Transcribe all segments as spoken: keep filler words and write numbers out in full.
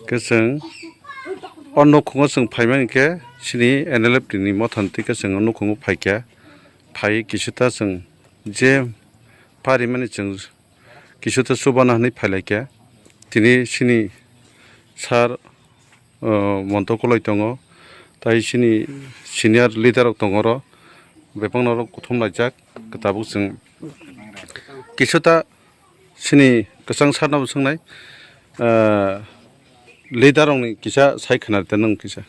Khe chwng o nukhungo chwng phaimani khe chini N L F T ni mothani twi khe chwng o nukhungo phaikha. Phai kisita chwng je parimani chwng kisita chubana hwnwi phailaikha. Tini chini sir, o, Monto Koloi tongo, tai chini senior leader rok tongo oro, bebakno oro kuthum laijak. Tabuk chwng kisita chini kwchang sir no bo swngnai, ah, leader rokni kisa sai khwna rwdi nwng kisa.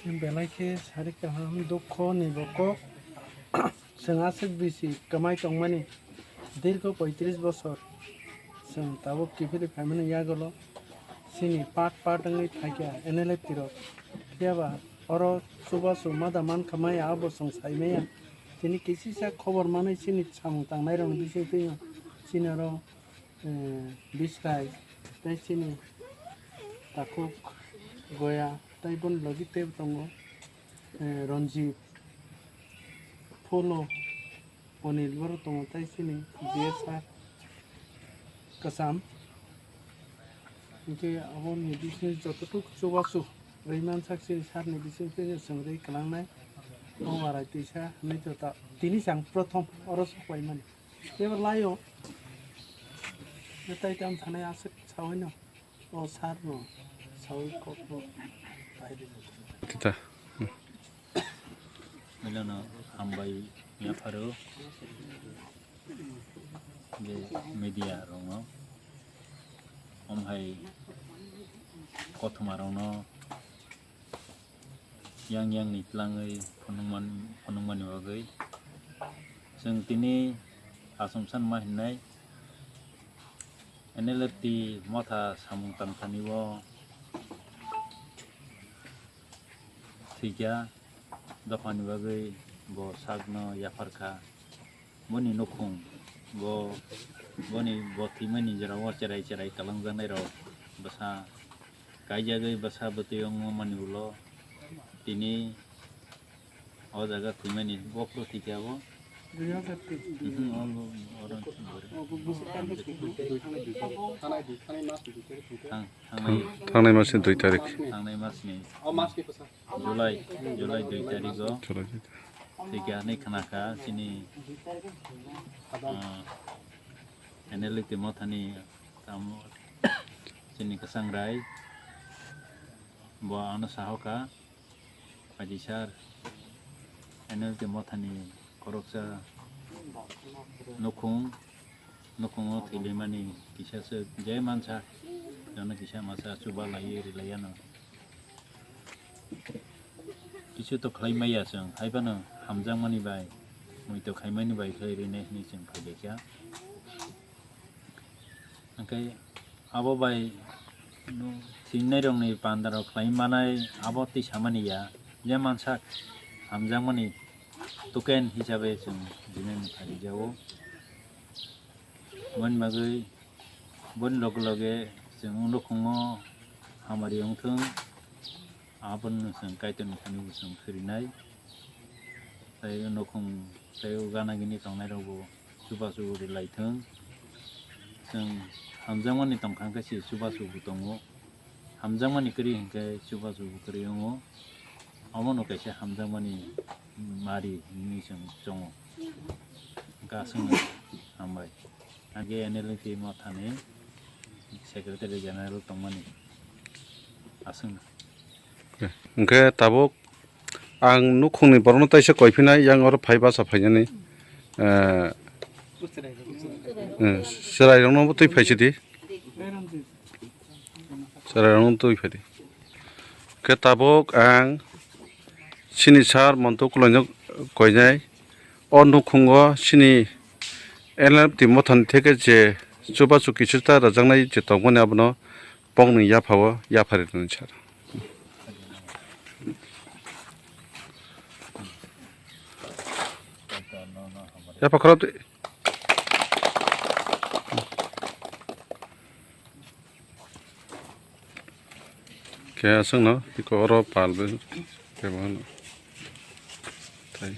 Belai khe sari kaham dukho ni bo kok. Chwng aswk bisi kwmai tongmani dirgho poitris bosor. Chwng tabuk kiphilwi phaimani yagulo chini part part wngwi phaikha N L F T rok. Phiyaba oro chubachu mada mankha maya abo chwng saimaya. Tini kisisa khobor manwi chini samung tangnairokni bisingtwi chini oro, eh, Bisrai tei chini takhuk Goya tei boni logi teibo tongo, eh, Ranjit, Polo, Onil borok tongo tei chini J S R Kwcham. Hinkhe aboni bising jototok chubachu rwi mansak chini sir ni bising twi chwng rwi kwlangnai. O warai twisa hinwi to ta tini chang prothom oro sok paimani. Tei bo laio. Tei tamo thanai aswk saui no. O sir no saui kok no. Kita. Belano hambai yapharo je media rokno. Om hai kothoma rokno yang yang ni twlangwi phunukman-, phunukmani bagwi chwng tini achomsa ma hinnai N L F T motha samung tangthani o thwikha dophani bagwi bo sakno yapharkha. Boni nukhung bo, boni bo thwimani jora o cherai cherai kwlangjaknai rok bwsa kaijagwi bwsa bwtwi wngmani ulo tini o jaga thwimani bokhro thwikhe abo. Dui hajar tei. Mhm, o bo, oro thwimani. Thang-, thangnai, thangnai masni dui tarik. Thangnai masni. O masni bwsa. July, July dui tarikgo July dui tarik. Thwikha hinwi khwnakha chini, ah, N L F T mothani tamo chini kwchangrai bo ano sahokha, phaidi sir, N L F T mothani khoroksa nukhung, nukhungo thwilaimani kisa se je mansa, jono kisa masa chuba laiwi rwlaiya no. Kisu to khlai maya chwng, haiphano hamjakmani bai, muitu khaimani bai khlai rinai hinwi chwng phailaikha. Hwnkhe abo bai thwinairokni pandarok khlai manai abo twi samani ya, je mansak hamjakmani token hisabe chwng rinani phailaijao. Boni bagwi boni loge loge chwng o nukhungo hamari wngthung, abono chwng Kaitorni thani bo chwng khirinai. Tei o nukhung tei o gana gini tongnairokbo chubachu rwlaithung. Chwng hamjakmani tongkha hwnkhe se chubachu bo tongo. Hamjakmani kwrwi hwnkhe chubachu bo kwrwi wngo. Omono kaisa hamjakmani mari hinwi chwng chongo. Hwnkhe aswkno hambai. Age N L F T mothani Secretary General tongmani aswkno. Hwnkhe tabuk ang nukhungni borokno taisa koi phinai, yang oro phai basa phainani, eh, eh, chwrairokno twi phaisidi. Chwrairokno twi phaidi. Khe tabuk ang chini sir Monto Kulaino koinai. O nukhungo chini N L F T mothani theke je chubachu kisu ta rwjaknai je tongmani abono bokni yaphao yapharwi rwni sir. Yapha khorop di. Khe aswkno iko oro pal bo kebo hwno. Tai.